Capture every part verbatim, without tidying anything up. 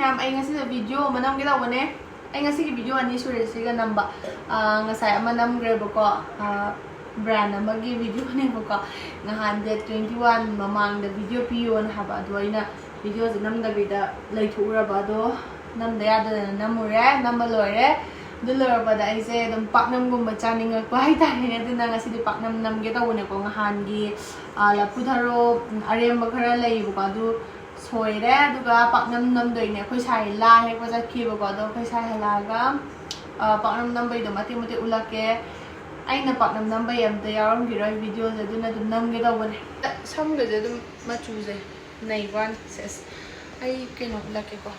ꯃꯌꯥꯝ, ꯑꯩ ꯉꯁꯤꯗ ꯚꯤꯗꯤꯑꯣ ꯑꯃ ꯅꯝꯒꯦ ꯇꯧꯕꯅꯦ꯫ ꯑꯩ ꯉꯁꯤꯒꯤ ꯚꯤꯗꯤꯑꯣ ꯑꯅꯤ ꯁꯨꯔꯦ ꯁꯤꯒ ꯅꯝꯕ꯫ ꯑꯥ, ꯉꯁꯥꯏ ꯑꯃ ꯅꯝꯈ꯭ꯔꯦꯕꯀꯣ, ꯕ꯭ꯔꯥꯟ ꯑꯃꯒꯤ ꯚꯤꯗꯤꯑꯣꯅꯦꯕꯀꯣ꯫ ꯅꯍꯥꯟ ꯗꯦꯠ ꯇ꯭ꯋꯦꯟꯇꯤ ꯋꯥꯟ ꯃꯃꯥꯡꯗ ꯚꯤꯗꯤꯑꯣ ꯄꯤꯌꯣꯅ ꯍꯥꯏꯕ, ꯑꯗꯣ ꯑꯩꯅ ꯚꯤꯗꯤꯑꯣꯁꯦ ꯅꯝꯗꯕꯤꯗ ꯂꯩꯊꯣꯛꯎꯔꯕ꯫ ꯑꯗꯣ ꯅꯝꯗ ꯌꯥꯗꯗꯅ ꯅꯝꯃꯨꯔꯦ, ꯅꯝꯕ ꯂꯣꯏꯔꯦ꯫ ꯑꯗꯨ ꯂꯣꯏꯔꯛꯄꯗ ꯑꯩꯁꯦ ꯑꯗꯨꯝ ꯄꯥꯛꯅꯝꯒꯨꯝꯕ ꯆꯥꯅꯤꯡꯉꯛꯄ ꯍꯥꯏꯇꯥꯔꯦꯅꯦ꯫ ꯑꯗꯨꯅ ꯉꯁꯤꯗꯤ ꯄꯥꯛꯅꯝ ꯅꯝꯒꯦ ꯇꯧꯕꯅꯦꯀꯣ꯫ ꯅꯍꯥꯟꯒꯤ, ꯑꯥ, ꯂꯐꯨ ꯊꯔꯣ ꯑꯔꯦꯝꯕ ꯈꯔ ꯂꯩꯌꯦꯕꯀꯣ, ꯑꯗꯨ ꯁꯣꯏꯔꯦ꯫ ꯑꯗꯨꯒ ꯄꯥꯛꯅꯝ ꯅꯝꯗꯣꯏꯅꯦ꯫ ꯑꯩꯈꯣꯏ ꯁꯥꯏ ꯂꯥ ꯍꯦꯛꯄ ꯆꯠꯈꯤꯕꯀꯣ, ꯑꯗꯣ ꯑꯩꯈꯣꯏ ꯁꯥꯏ ꯍꯜꯂꯛꯑꯒ, ꯑ, ꯄꯥꯛꯅꯝ ꯅꯝꯕꯩꯗꯣ ꯃꯇꯦꯛ ꯃꯇꯦꯛ ꯎꯠꯂꯛꯀꯦ꯫ ꯑꯩꯅ ꯄꯥꯛꯅꯝ ꯅꯝꯕꯩ ꯑꯝꯇ ꯌꯥꯎꯔꯝꯈꯤꯔꯣꯏ ꯚꯤꯗꯤꯑꯣꯁꯦ, ꯑꯗꯨꯅ ꯑꯗꯨꯝ ꯅꯝꯒꯦ ꯇꯧꯕꯅꯦ꯫ ꯁꯝꯒꯁꯦ ꯑꯗꯨꯝ ꯃꯆꯨꯁꯦ ꯅꯩꯕ ꯋꯥꯅꯤ꯫ ꯁꯦꯁ, ꯑꯩ ꯀꯩꯅꯣ ꯎꯠꯂꯛꯀꯦꯀꯣ꯫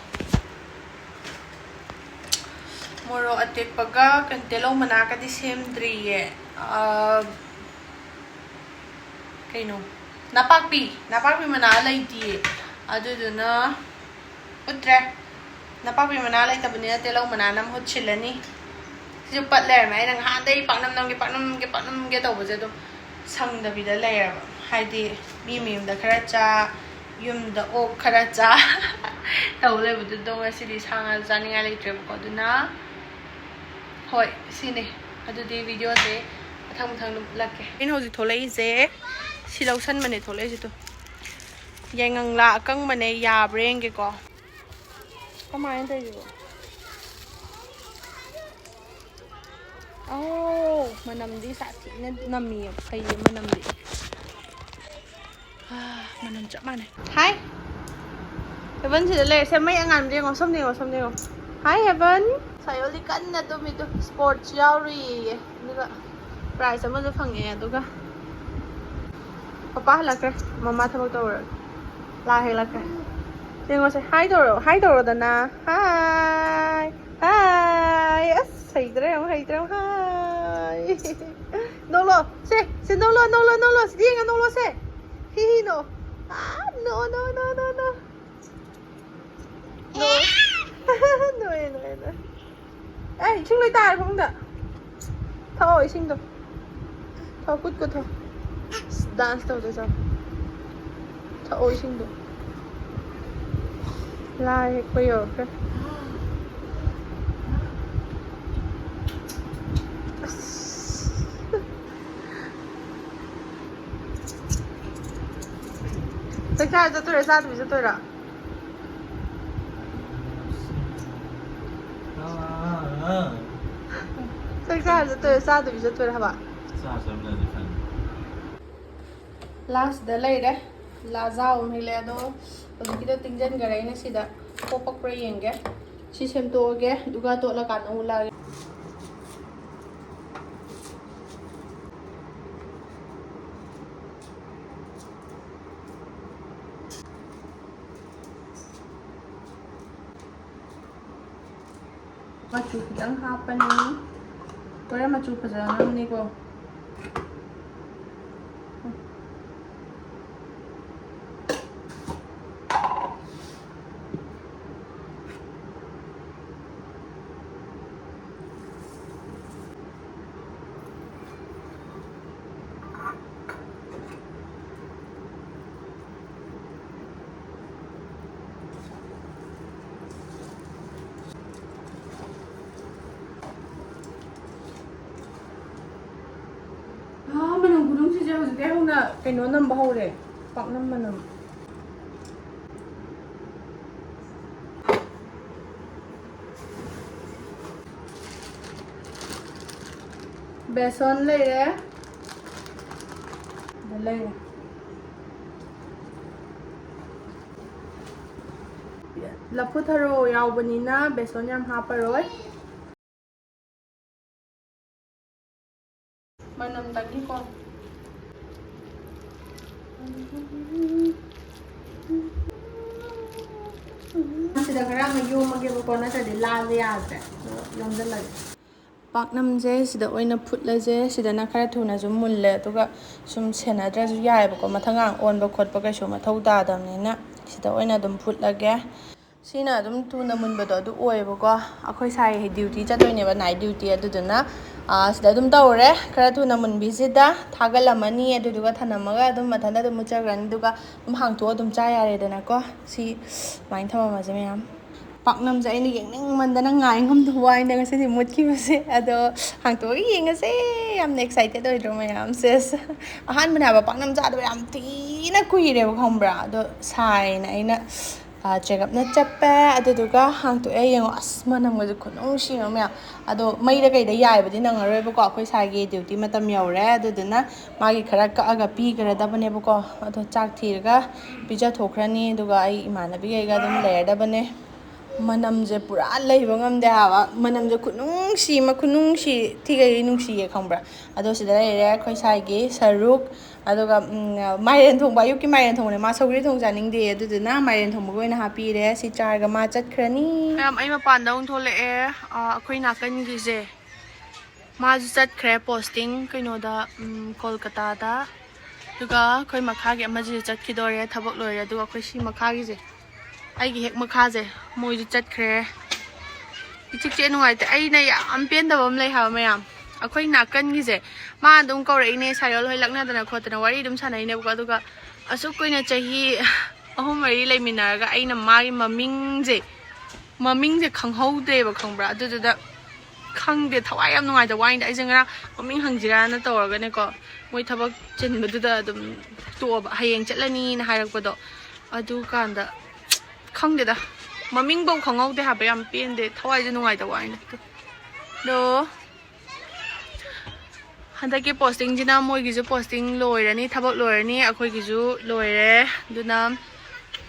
ꯃꯣꯔꯣꯛ ꯑꯇꯦꯛꯄꯒ ꯀꯩꯅꯣ, ꯇꯤꯜꯍꯧ ꯃꯅꯥꯒꯗꯤ ꯁꯦꯝꯗ꯭ꯔꯤꯌꯦ꯫ ꯑ, ꯀꯩꯅꯣ, ꯅꯄꯥꯛꯄꯤ, ꯅꯄꯥꯛꯄꯤ ꯃꯅꯥ ꯂꯩꯇꯤꯌꯦ, ꯑꯗꯨꯗꯨꯅ ꯎꯠꯇ꯭ꯔꯦ꯫ ꯅꯄꯥꯛꯄꯤ ꯃꯅꯥ ꯂꯩꯇꯕꯅꯤꯅ ꯇꯤꯜꯍꯧ ꯃꯅꯥꯅ ꯃꯍꯨꯠ ꯁꯤꯜꯂꯅꯤ꯫ ꯁꯤꯁꯨ ꯄꯠ ꯂꯩꯔꯝꯃꯦ꯫ ꯑꯩꯅ ꯉꯍꯥꯟꯗꯩ ꯄꯥꯛꯅꯝ ꯅꯝꯒꯦ, ꯄꯥꯛꯅꯝ ꯅꯝꯒꯦ, ꯄꯥꯛꯅꯝ ꯅꯝꯒꯦ ꯇꯧꯕꯁꯦ ꯑꯗꯨꯝ ꯁꯪꯗꯕꯤꯗ ꯂꯩꯔꯕ꯫ ꯍꯥꯏꯗꯤ ꯃꯤ ꯃꯌꯨꯝꯗ ꯈꯔ ꯆꯥ, ꯌꯨꯝꯗ ꯑꯣꯛ ꯈꯔ ꯆꯥ ꯇꯧ ꯂꯩꯕꯗꯨꯗꯣ ꯉꯁꯤꯗꯤ ꯁꯥ ꯉꯥ ꯆꯥꯅꯤꯡꯉꯥꯏ ꯂꯩꯇ꯭ꯔꯦꯕꯀꯣ꯫ ꯑꯗꯨꯅ ꯍꯣꯏ, ꯁꯤꯅꯦ꯫ ꯑꯗꯨꯗꯤ ꯚꯤꯗꯤꯑꯣꯁꯦ ꯃꯊꯪ ꯃꯊꯪ ꯑꯗꯨꯝ ꯎꯠꯂꯛꯀꯦ꯫ ꯑꯩꯅ ꯍꯧꯖꯤꯛ ꯊꯣꯛꯂꯛꯏꯁꯦ ꯁꯤ ꯂꯧꯁꯟꯕꯅꯦ ꯊꯣꯛꯂꯛꯏꯁꯤꯗꯣ꯫ ꯌꯥꯏꯉꯪꯂꯥ ꯑꯀꯪꯕꯅꯦ, ꯌꯥꯕ꯭ꯔꯥ ꯌꯦꯡꯒꯦꯀꯣ꯫ ꯀꯃꯥꯏꯅ ꯇꯧꯔꯤꯁꯤꯕꯣ? ꯑꯧ, ꯃꯅꯝꯗꯤ ꯁꯥꯊꯤꯅ ꯅꯝꯃꯤꯌꯦ, ꯐꯩꯌꯦ ꯃꯅꯝꯗꯤ꯫ ꯑꯥ, ꯃꯅꯝ ꯆꯞ ꯃꯥꯟꯅꯩ꯫ ꯍꯥꯏ, ꯍꯦꯕꯟ ꯁꯤꯗ ꯂꯩꯔꯦ꯫ ꯁꯦ, ꯃꯩ ꯑꯉꯥꯟꯕꯗ ꯌꯦꯡꯉꯣ, ꯁꯣꯝꯗ ꯌꯦꯡꯉꯣ, ꯁꯣꯝꯗ ꯌꯦꯡꯉꯣ꯫ ꯍꯥꯏ, ꯍꯦꯕꯟ꯫ ꯁꯥꯌꯣꯜꯗꯤ ꯀꯟꯅ ꯇꯨꯝꯃꯤꯗꯣ, ꯁ꯭ꯄꯣꯔꯠꯁ ꯌꯥꯎꯔꯨꯏꯌꯦ꯫ ꯑꯗꯨꯒ ꯄ꯭ꯔꯥꯏꯖ ꯑꯃꯁꯨ ꯐꯪꯉꯛꯑꯦ꯫ ꯑꯗꯨꯒ ꯄꯄꯥ ꯍꯜꯂꯛꯈ꯭ꯔꯦ, ꯃꯃꯥ ꯊꯕꯛ ꯇꯧꯔꯒ꯫ ꯂꯥ ꯍꯦꯛꯂꯛꯈ꯭ꯔꯦ꯫ ꯌꯦꯡꯉꯣꯁꯦ, ꯍꯥꯏ ꯇꯧꯔꯣ, ꯍꯥꯏ ꯇꯧꯔꯣꯗꯅ꯫ ꯍꯥꯏ, ꯍꯥꯏ꯫ ꯑꯁ, ꯍꯩꯇ꯭ꯔꯦ ꯑꯃꯨꯛ, ꯍꯩꯇ꯭ꯔꯦ ꯑꯃꯨꯛ꯫ ꯍꯥꯏ꯫ ꯅꯣꯛꯂꯣ꯫ ꯁꯦ, ꯁꯦ, ꯅꯣꯛꯂꯣ, ꯅꯣꯛꯂꯣ, ꯅꯣꯛꯂꯣ꯫ ꯁꯤꯗ ꯌꯦꯡꯉ ꯅꯣꯛꯂꯣ ꯁꯦ꯫ ꯍꯤ ꯍꯤ ꯅꯣ꯫ ꯑꯥ, ꯅꯣ, ꯅꯣ, ꯅꯣ, ꯅꯣ, ꯅꯣ꯫ ꯅꯣ꯫ ꯅꯣꯛꯑꯦ, ꯅꯣꯛꯑꯦ, ꯅꯣꯛꯑꯦ꯫ ꯑꯦ, ꯏꯁꯤꯡ ꯂꯣꯏ ꯇꯥꯔꯦ ꯐꯃꯨꯡꯗ꯫ ꯊꯛꯑꯣ ꯏꯁꯤꯡꯗꯣ꯫ ꯊꯛꯑꯣ, ꯀꯨꯠ ꯀꯨꯠ ꯊꯛꯑꯣ꯫ ꯑꯁ, ꯗꯥꯟꯁ ꯇꯧꯗꯣꯏ ꯆꯠꯂꯣ꯫ ꯊꯛꯑꯣ ꯏꯁꯤꯡꯗꯣ꯫ ꯂꯥꯏ ꯍꯦꯛꯄ ꯌꯧꯔꯛꯈ꯭ꯔꯦ꯫ ꯑꯁ꯫ ꯆꯥꯛ ꯆꯥꯔ ꯆꯠꯇꯣꯏꯔꯥ, ꯆꯥꯗꯕꯤ ꯆꯠꯇꯣꯏꯔꯥ? ꯆꯥꯛ ꯆꯥꯔ ꯆꯠꯇꯣꯏꯔꯥ, ꯆꯥꯗꯕꯤ ꯆꯠꯇꯣꯏꯔꯥ ꯍꯥꯏꯕ? ꯆꯥ ꯆꯠꯂꯝꯗꯥꯏꯗꯤ ꯐꯅꯤ꯫ ꯂꯥꯁꯇ ꯂꯩꯔꯦ꯫ ꯂꯥꯖꯥꯎ ꯑꯃ ꯍꯦꯛꯂꯦ꯫ ꯑꯗꯣ ꯍꯧꯖꯤꯛꯀꯤꯗꯣ ꯇꯤꯡꯁꯤꯟꯈꯔꯦ ꯑꯩꯅ ꯁꯤꯗ꯫ ꯄꯣꯛ ꯄꯛꯄ꯭ꯔꯥ ꯌꯦꯡꯒꯦ꯫ ꯁꯤ ꯁꯦꯝꯗꯣꯛꯑꯒꯦ, ꯑꯗꯨꯒ ꯇꯣꯠꯂꯀꯥꯟꯗ ꯑꯃꯨꯛ ꯎꯠꯂꯛꯑꯒꯦ꯫ ꯃꯆꯨ ꯈꯤꯇꯪ ꯍꯥꯞꯄꯅꯤ꯫ ꯍꯣꯔꯦꯟ ꯃꯆꯨ ꯐꯖꯅꯕꯅꯤꯀꯣ꯫ ꯑꯥ, ꯃꯅꯝ ꯈꯨꯅꯨꯡꯁꯤꯁꯦ ꯍꯧꯖꯤꯛꯇꯩ ꯍꯧꯅ ꯀꯩꯅꯣ ꯅꯝꯕ ꯍꯧꯔꯦ, ꯄꯥꯛꯅꯝ ꯃꯅꯝ꯫ ꯕꯦꯁꯣꯟ ꯂꯩꯔꯦ꯫ ꯑꯗ ꯂꯩꯔꯦ꯫ ꯂꯐꯨ ꯊꯔꯣ ꯌꯥꯎꯕꯅꯤꯅ ꯕꯦꯁꯣꯟ ꯌꯥꯝ ꯍꯥꯞꯄꯔꯣꯏ꯫ ꯃꯅꯝꯗꯒꯤꯀꯣ꯫ ꯁꯤꯗ ꯈꯔ ꯑꯃ ꯌꯣꯝꯃꯒꯦꯕꯀꯣ, ꯅꯠꯇ꯭ꯔꯗꯤ ꯂꯥꯁꯦ ꯌꯥꯗ꯭ꯔꯦ꯫ ꯑꯗꯣ ꯌꯣꯝꯖꯜꯂꯒꯦ꯫ ꯄꯥꯛꯅꯝꯁꯦ ꯁꯤꯗ ꯑꯣꯏꯅ ꯐꯨꯠꯂꯁꯦ꯫ ꯁꯤꯗꯅ ꯈꯔ ꯊꯨꯅꯁꯨ ꯃꯨꯜꯂꯦ, ꯑꯗꯨꯒ ꯁꯨꯝ ꯁꯦꯟꯅꯗ꯭ꯔꯁꯨ ꯌꯥꯏꯑꯕꯀꯣ, ꯃꯊꯪꯒꯥꯡ ꯑꯣꯟꯕ ꯈꯣꯠꯄ ꯀꯩꯁꯨ ꯃꯊꯧ ꯇꯥꯗꯕꯅꯤꯅ ꯁꯤꯗ ꯑꯣꯏꯅ ꯑꯗꯨꯝ ꯐꯨꯠꯂꯒꯦ꯫ ꯁꯤꯅ ꯑꯗꯨꯝ ꯊꯨꯅ ꯃꯨꯟꯕꯗꯣ ꯑꯗꯨ ꯑꯣꯏꯌꯦꯕꯀꯣ꯫ ꯑꯩꯈꯣꯏ ꯁꯥꯏ ꯗ꯭ꯌꯨꯇꯤ ꯆꯠꯇꯣꯏꯅꯦꯕ, ꯅꯥꯏꯠ ꯗ꯭ꯌꯨꯇꯤ꯫ ꯑꯗꯨꯗꯨꯅ ꯑꯥ, ꯁꯤꯗ ꯑꯗꯨꯝ ꯇꯧꯔꯦ꯫ ꯈꯔ ꯊꯨꯅ ꯃꯨꯟꯕꯤꯁꯤꯗ ꯊꯥꯒꯠꯂꯝꯃꯅꯤ, ꯑꯗꯨꯗꯨꯒ ꯊꯅꯝꯃꯒ ꯑꯗꯨꯝ ꯃꯊꯟꯇ ꯑꯗꯨꯝ ꯃꯨꯠꯆꯈ꯭ꯔꯅꯤ, ꯑꯗꯨꯒ ꯑꯗꯨꯝ ꯍꯥꯡꯇꯣꯛꯑ ꯑꯗꯨꯝ ꯆꯥ ꯌꯥꯔꯦꯗꯅꯀꯣ꯫ ꯁꯤ ꯁꯨꯃꯥꯏꯅ ꯊꯝꯃꯝꯃꯁꯦ ꯃꯌꯥꯝ꯫ ꯄꯥꯛꯅꯝꯁꯦ ꯑꯩꯅ ꯌꯦꯡꯅꯤꯡꯃꯟꯗꯅ ꯉꯥꯏ ꯉꯝꯗꯕ ꯋꯥꯅꯤꯗ ꯉꯁꯤꯗꯤ ꯃꯨꯠꯈꯤꯕꯁꯦ꯫ ꯑꯗꯣ ꯍꯥꯡꯇꯣꯛꯑꯒ ꯌꯦꯡꯉꯁꯦ꯫ ꯌꯥꯝꯅ excited ꯑꯣꯏꯗ꯭ꯔꯣ ꯃꯌꯥꯝ? ꯁꯦꯁ, ꯑꯍꯥꯟꯕꯅꯦ ꯍꯥꯏꯕ ꯄꯥꯛꯅꯝ ꯆꯥꯗꯕ ꯌꯥꯝ ꯊꯤꯅ ꯀꯨꯏꯔꯦꯕ, ꯈꯪꯕ꯭ꯔꯥ? ꯑꯗꯣ ꯁꯥꯏꯅ ꯑꯩꯅ ꯆꯦꯒꯞꯅ ꯆꯞꯄꯦ, ꯑꯗꯨꯗꯨꯒ ꯍꯥꯡꯇꯣꯛꯑꯦ꯫ ꯌꯦꯡꯉꯣ, ꯑꯁ, ꯃꯅꯝꯒꯁꯦ ꯈꯨꯅꯨꯡꯁꯤ ꯑꯃ ꯃꯌꯥꯝ꯫ ꯑꯗꯣ ꯃꯩꯗ ꯀꯩꯗ ꯌꯥꯏꯕꯗꯤ ꯅꯪꯉꯔꯣꯏꯕꯀꯣ, ꯑꯩꯈꯣꯏ ꯁꯥꯏꯒꯤ duty ꯃꯇꯝ ꯌꯧꯔꯦ꯫ ꯑꯗꯨꯗꯨꯅ ꯃꯥꯒꯤ ꯈꯔ ꯀꯛꯑꯒ ꯄꯤꯈ꯭ꯔꯗꯕꯅꯦꯕꯀꯣ꯫ ꯑꯗꯣ ꯆꯥꯛ ꯊꯤꯔꯒ ꯄꯤꯖꯊꯣꯛꯈ꯭ꯔꯅꯤ, ꯑꯗꯨꯒ ꯑꯩ ꯏꯃꯥꯟꯅꯕꯤꯈꯩꯒ ꯑꯗꯨꯝ ꯂꯩꯔꯗꯕꯅꯦ꯫ ꯃꯅꯝꯁꯦ ꯄꯨꯔꯥ ꯂꯩꯕ ꯉꯝꯗꯦ ꯍꯥꯏꯕ꯫ ꯃꯅꯝꯁꯦ ꯈꯨꯅꯨꯡꯁꯤ ꯑꯃ, ꯈꯨꯅꯨꯡꯁꯤ ꯊꯤꯒꯩ ꯅꯨꯡꯁꯤꯌꯦ, ꯈꯪꯕ꯭ꯔꯥ? ꯑꯗꯣ ꯁꯤꯗ ꯂꯩꯔꯦ ꯑꯩꯈꯣꯏ ꯁꯥꯏꯒꯤ ꯁꯔꯨꯛ, ꯑꯗꯨꯒ ꯎꯝ, ꯃꯥꯏꯔꯦꯟ ꯊꯣꯡꯕ, ꯑꯌꯨꯛꯀꯤ ꯃꯥꯏꯔꯦꯟ ꯊꯣꯡꯕꯅꯦ꯫ ꯃꯥ ꯁꯧꯒ꯭ꯔꯤ ꯊꯣꯡ ꯆꯥꯅꯤꯡꯗꯦ, ꯑꯗꯨꯗꯨꯅ ꯃꯥꯏꯔꯦꯟ ꯊꯣꯡꯕꯒ ꯑꯣꯏꯅ ꯍꯥꯞꯄꯤꯔꯦ꯫ ꯁꯤ ꯆꯥꯔꯒ ꯃꯥ ꯆꯠꯈ꯭ꯔꯅꯤ꯫ ꯃꯌꯥꯝ, ꯑꯩ ꯃꯄꯥꯟꯗ ꯑꯃꯨꯛ ꯊꯣꯛꯂꯛꯑꯦ꯫ ꯑꯥ, ꯑꯩꯈꯣꯏ ꯅꯥꯀꯟꯒꯤꯁꯦ, ꯃꯥꯁꯨ ꯆꯠꯈ꯭ꯔꯦ posting ꯀꯩꯅꯣꯗ, ꯎꯝ, ꯀꯣꯜꯀꯇꯥꯗ꯫ ꯑꯗꯨꯒ ꯑꯩꯈꯣꯏ ꯃꯈꯥꯒꯤ ꯑꯃꯁꯤꯁꯨ ꯆꯠꯈꯤꯗꯣꯔꯦ, ꯊꯕꯛ ꯂꯣꯏꯔꯦ꯫ ꯑꯗꯨꯒ ꯑꯩꯈꯣꯏ ꯁꯤ ꯃꯈꯥꯒꯤꯁꯦ, ꯑꯩꯒꯤ ꯍꯦꯛ ꯃꯈꯥꯁꯦ, ꯃꯣꯏꯁꯨ ꯆꯠꯈ꯭ꯔꯦ꯫ ꯏꯆꯤꯛ ꯆꯤꯛꯑꯦ, ꯅꯨꯡꯉꯥꯏꯇꯦ꯫ ꯑꯩꯅ ꯌꯥꯝ ꯄꯦꯟꯗꯕ ꯑꯃ ꯂꯩ ꯍꯥꯏꯕ ꯃꯌꯥꯝ, ꯑꯩꯈꯣꯏ ꯅꯥꯀꯟꯒꯤꯁꯦ, ꯃꯥ ꯑꯗꯨꯝ ꯀꯧꯔꯛꯏꯅꯦ, ꯁꯥꯏꯌꯣꯜ ꯍꯣꯏ ꯂꯛꯅꯗꯅ ꯈꯣꯠꯇꯅ ꯋꯥꯔꯤ ꯑꯗꯨꯝ ꯁꯥꯟꯅꯩꯅꯦꯕꯀꯣ꯫ ꯑꯗꯨꯒ ꯑꯁꯨꯛ ꯀꯨꯏꯅ ꯆꯍꯤ ꯑꯍꯨꯝ ꯃꯔꯤ ꯂꯩꯃꯤꯟꯅꯔꯒ ꯑꯩꯅ ꯃꯥꯒꯤ ꯃꯃꯤꯡꯁꯦ, ꯃꯃꯤꯡꯁꯦ ꯈꯪꯍꯧꯗ꯭ꯔꯦꯕ, ꯈꯪꯕ꯭ꯔꯥ? ꯑꯗꯨꯗꯨꯗ ꯈꯪꯗꯦ, ꯊꯋꯥꯏ ꯌꯥꯝ ꯅꯨꯡꯉꯥꯏꯇꯕ ꯋꯥꯅꯤꯗ꯫ ꯑꯩꯁꯦ ꯉꯔꯥꯡ ꯃꯃꯤꯡ ꯍꯪꯁꯤꯔꯥꯅ ꯇꯧꯔꯒꯅꯦꯀꯣ, ꯃꯣꯏ ꯊꯕꯛ ꯆꯤꯟꯕꯗꯨꯗ ꯑꯗꯨꯝ ꯇꯣꯛꯑꯕ꯫ ꯍꯌꯦꯡ ꯆꯠꯂꯅꯤꯅ ꯍꯥꯏꯔꯛꯄꯗꯣ, ꯑꯗꯨꯀꯥꯟꯗ ꯈꯪꯗꯦꯗ, ꯃꯃꯤꯡꯐꯧ ꯈꯪꯍꯧꯗꯦ ꯍꯥꯏꯕ꯫ ꯌꯥꯝ ꯄꯦꯟꯗꯦ, ꯊꯋꯥꯏꯁꯦ ꯅꯨꯡꯉꯥꯏꯇꯕ ꯋꯥꯅꯤꯗ꯫ ꯑꯗꯣ ꯍꯟꯗꯛꯀꯤ postingꯁꯤꯅ ꯃꯣꯏꯒꯤꯁꯨ posting ꯂꯣꯏꯔꯅꯤ, ꯊꯕꯛ ꯂꯣꯏꯔꯅꯤ, ꯑꯩꯈꯣꯏꯒꯤꯁꯨ ꯂꯣꯏꯔꯦ꯫ ꯑꯗꯨꯅ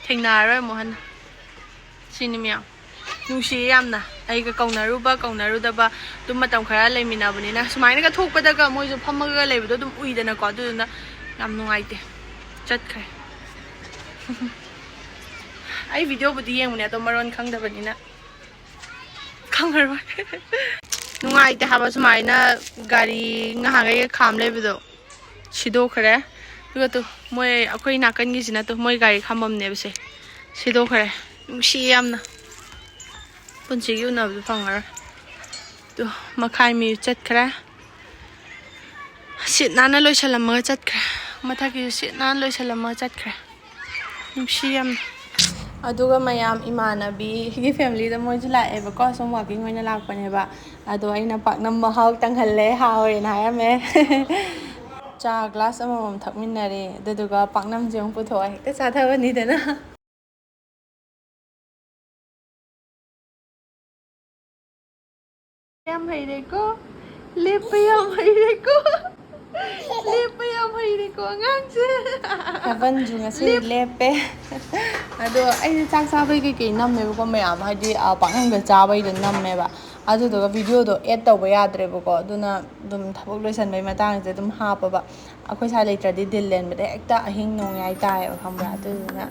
ꯊꯦꯡꯅꯔꯔꯣꯏ ꯑꯃꯨꯛ ꯍꯟꯅ꯫ ꯁꯤꯅꯤ ꯃꯌꯥꯝ꯫ ꯅꯨꯡꯁꯤꯌꯦ ꯌꯥꯝꯅ꯫ ꯑꯩꯒ ꯀꯧꯅꯔꯨꯕ ꯀꯧꯅꯔꯨꯗꯕ ꯑꯗꯨꯝ ꯃꯇꯝ ꯈꯔ ꯂꯩꯃꯤꯟꯅꯕꯅꯤꯅ, ꯁꯨꯃꯥꯏꯅꯒ ꯊꯣꯛꯄꯗꯒ ꯃꯣꯏꯁꯨ ꯐꯝꯃꯒ ꯂꯩꯕꯗꯣ ꯑꯗꯨꯝ ꯎꯏꯗꯅꯀꯣ, ꯑꯗꯨꯗꯨꯅ ꯌꯥꯝ ꯅꯨꯡꯉꯥꯏꯇꯦ꯫ ꯆꯠꯈ꯭ꯔꯦ꯫ ꯑꯩ videoꯕꯨꯗꯤ ꯌꯦꯡꯕꯅꯦ, ꯑꯗꯣ ꯃꯔꯣꯟ ꯈꯪꯗꯕꯅꯤꯅ ꯈꯪꯉꯔꯣꯏ꯫ ꯅꯨꯡꯉꯥꯏꯇꯦ ꯍꯥꯏꯕ, ꯁꯨꯃꯥꯏꯅ ꯒꯥꯔꯤ ꯉꯍꯥꯟꯈꯩꯒ ꯈꯥꯝ ꯂꯩꯕꯗꯣ ꯁꯤꯗꯣꯛꯈ꯭ꯔꯦ꯫ ꯑꯗꯨꯒ ꯇꯨ, ꯃꯣꯏ ꯑꯩꯈꯣꯏ ꯅꯥꯀꯟꯒꯤꯁꯤꯅ ꯇꯨ, ꯃꯣꯏ ꯒꯥꯔꯤ ꯈꯥꯝꯕꯝꯅꯦꯕꯁꯦ, ꯁꯤꯗꯣꯛꯈ꯭ꯔꯦ꯫ ꯅꯨꯡꯁꯤꯌꯦ ꯌꯥꯝꯅ꯫ ꯄꯨꯟꯁꯤꯒꯤ ꯎꯅꯕꯗꯣ ꯐꯪꯉꯔꯣꯏ꯫ ꯇꯨ, ꯃꯈꯥꯏ ꯃꯤ ꯆꯠꯈ꯭ꯔꯦ꯫ ꯁꯤꯠ ꯅꯥꯟꯅ ꯂꯣꯏꯁꯜꯂꯝꯃꯒ ꯆꯠꯈ꯭ꯔꯦ꯫ ꯃꯊꯛꯀꯤꯁꯨ ꯁꯤꯠ ꯅꯥꯟꯅ ꯂꯣꯏꯁꯜꯂꯝꯃꯒ ꯆꯠꯈ꯭ꯔꯦ꯫ ꯅꯨꯡꯁꯤ ꯌꯥꯝꯅ꯫ ꯑꯗꯨꯒ ꯃꯌꯥꯝ ꯏꯃꯥꯟꯅꯕꯤꯒꯤ ꯐꯦꯃꯤꯂꯤꯗ ꯃꯣꯏꯁꯨ ꯂꯥꯛꯑꯦꯕꯀꯣ, ꯁꯨꯝ ꯋꯥꯛꯀꯤꯡ ꯑꯣꯏꯅ ꯂꯥꯛꯄꯅꯦꯕ꯫ ꯑꯗꯣ ꯑꯩꯅ ꯄꯥꯛꯅꯝ ꯃꯍꯥꯎ ꯇꯪꯍꯜꯂꯦ, ꯍꯥꯎꯋꯦꯅ ꯍꯥꯏꯔꯝꯃꯦ꯫ ꯆꯥ ꯒ꯭ꯂꯥꯁ ꯑꯃꯃꯝ ꯊꯛꯃꯤꯟꯅꯔꯦ, ꯑꯗꯨꯗꯨꯒ ꯄꯥꯛꯅꯝꯁꯦ ꯑꯃꯨꯛ ꯄꯨꯊꯣꯛꯑ ꯍꯦꯛꯇ ꯆꯥꯊꯕꯅꯤꯗꯅ꯫ ꯌꯥꯝ ꯍꯩꯔꯦꯀꯣ꯫ ꯂꯦꯞꯄ ꯌꯥꯝ ꯍꯩꯔꯦꯀꯣ꯫ ꯂꯦꯞꯄ ꯌꯥꯝ ꯍꯩꯔꯦꯀꯣ ꯑꯉꯥꯡꯁꯦ꯫ ꯍꯦꯕꯟꯁꯨ ꯉꯁꯤ ꯂꯦꯞ- ꯂꯦꯞꯄꯦ꯫ ꯑꯗꯣ ꯑꯩꯁꯦ ꯆꯥꯛ ꯆꯥꯕꯩ ꯀꯩꯀꯩ ꯅꯝꯃꯦꯕꯀꯣ ꯃꯌꯥꯝ, ꯍꯥꯏꯗꯤ, ꯑ, ꯄꯥꯛꯅꯝꯒ ꯆꯥꯕꯩꯗꯣ ꯅꯝꯃꯦꯕ꯫ ꯑꯗꯨꯗꯨꯒ ꯚꯤꯗꯤꯑꯣꯗꯣ ꯑꯦꯗ ꯇꯧꯕ ꯌꯥꯗ꯭ꯔꯦꯕꯀꯣ, ꯑꯗꯨꯅ ꯑꯗꯨꯝ ꯊꯕꯛ ꯂꯣꯏꯁꯟꯕꯩ ꯃꯇꯥꯡꯁꯦ ꯑꯗꯨꯝ ꯍꯥꯞꯄꯕ꯫ ꯑꯩꯈꯣꯏ ꯁ꯭ꯋꯥꯏ ꯂꯩꯇ꯭ꯔꯗꯤ ꯗꯤꯜ ꯂꯦꯟꯕꯗ ꯍꯦꯛꯇ ꯑꯍꯤꯡ ꯅꯣꯡꯌꯥꯏ ꯇꯥꯏꯌꯦꯕ, ꯈꯪꯕ꯭ꯔꯥ? ꯑꯗꯨꯗꯨꯅ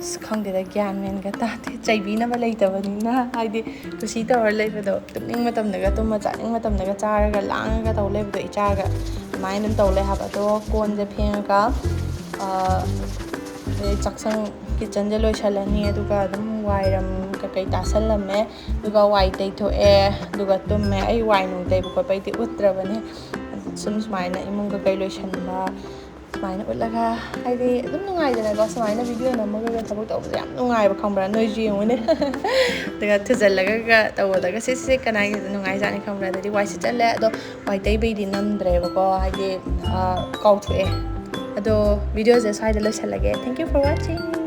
ꯑꯁ, ꯈꯪꯗꯦꯗ, ꯒ꯭ꯌꯥꯟ ꯃꯦꯟꯒ ꯇꯥꯗꯦ꯫ ꯆꯩꯕꯤꯅꯕ ꯂꯩꯇꯕꯅꯤꯅ, ꯍꯥꯏꯗꯤ, ꯀꯨꯁꯤ ꯇꯧꯔ ꯂꯩꯕꯗꯣ, ꯇꯨꯝꯅꯤꯡ ꯃꯇꯝꯗꯒ ꯇꯨꯝꯃ, ꯆꯥꯅꯤꯡ ꯃꯇꯝꯗꯒ ꯆꯥꯔꯒ, ꯂꯥꯡꯉꯒ ꯇꯧ ꯂꯩꯕꯗꯣ ꯏꯆꯥꯒ, ꯑꯗꯨꯃꯥꯏꯅ ꯑꯗꯨꯝ ꯇꯧ ꯂꯩ ꯍꯥꯏꯕ꯫ ꯑꯗꯣ ꯀꯣꯟꯁꯦ ꯐꯦꯡꯉꯒ, ꯑ, ꯑꯗꯩ ꯆꯥꯛꯁꯪ, ꯀꯤꯠꯆꯟꯁꯦ ꯂꯣꯏꯁꯜꯂꯅꯤ, ꯑꯗꯨꯒ ꯑꯗꯨꯝ ꯋꯥꯏꯔꯝ ꯀꯩꯀꯩ ꯇꯥꯁꯜꯂꯝꯃꯦ, ꯑꯗꯨꯒ ꯋꯥꯏ ꯇꯩꯊꯣꯛꯑꯦ, ꯑꯗꯨꯒ ꯇꯨꯝꯃꯦ꯫ ꯑꯩ ꯋꯥꯏ ꯅꯨꯡ ꯇꯩꯕ ꯈꯣꯠꯄ ꯑꯩꯗꯤ ꯎꯠꯇ꯭ꯔꯕꯅꯦ꯫ ꯁꯨꯝ ꯁꯨꯃꯥꯏꯅ ꯏꯃꯨꯡ ꯀꯩꯀꯩ ꯂꯣꯏꯁꯟꯕ, ꯁꯨꯃꯥꯏꯅ ꯎꯠꯂꯒ, ꯍꯥꯏꯗꯤ, ꯑꯗꯨꯝ ꯅꯨꯡꯉꯥꯏꯗꯅꯀꯣ, ꯁꯨꯃꯥꯏꯅ ꯚꯤꯗꯤꯑꯣ ꯅꯝꯃꯒ ꯊꯕꯛ ꯇꯧꯕꯁꯦ ꯌꯥꯝ ꯅꯨꯡꯉꯥꯏꯕ, ꯈꯪꯕ꯭ꯔꯥ? ꯅꯣꯏꯁꯨ ꯌꯦꯡꯉꯨꯅꯦ꯫ ꯑꯗꯨꯒ ꯊꯨꯖꯜꯂꯒ ꯇꯧꯕꯗꯒ ꯁꯤ, ꯁꯤ ꯀꯅꯥꯒꯤ ꯅꯨꯡꯉꯥꯏꯖꯥꯠꯅꯤ, ꯈꯪꯕ꯭ꯔꯥ? ꯑꯗꯩꯗꯤ ꯋꯥꯏ ꯁꯤꯠꯆꯜꯂꯦ, ꯑꯗꯣ ꯋꯥꯏ ꯇꯩꯕꯩꯗꯤ ꯅꯝꯗ꯭ꯔꯦꯕꯀꯣ, ꯍꯥꯏꯗꯤ, ꯑ, ꯀꯥꯎꯊꯣꯛꯑꯦ꯫ ꯑꯗꯣ ꯚꯤꯗꯤꯑꯣꯁꯦ ꯁ꯭ꯋꯥꯏꯗ ꯂꯣꯏꯁꯜꯂꯒꯦ꯫ Thank you for watching.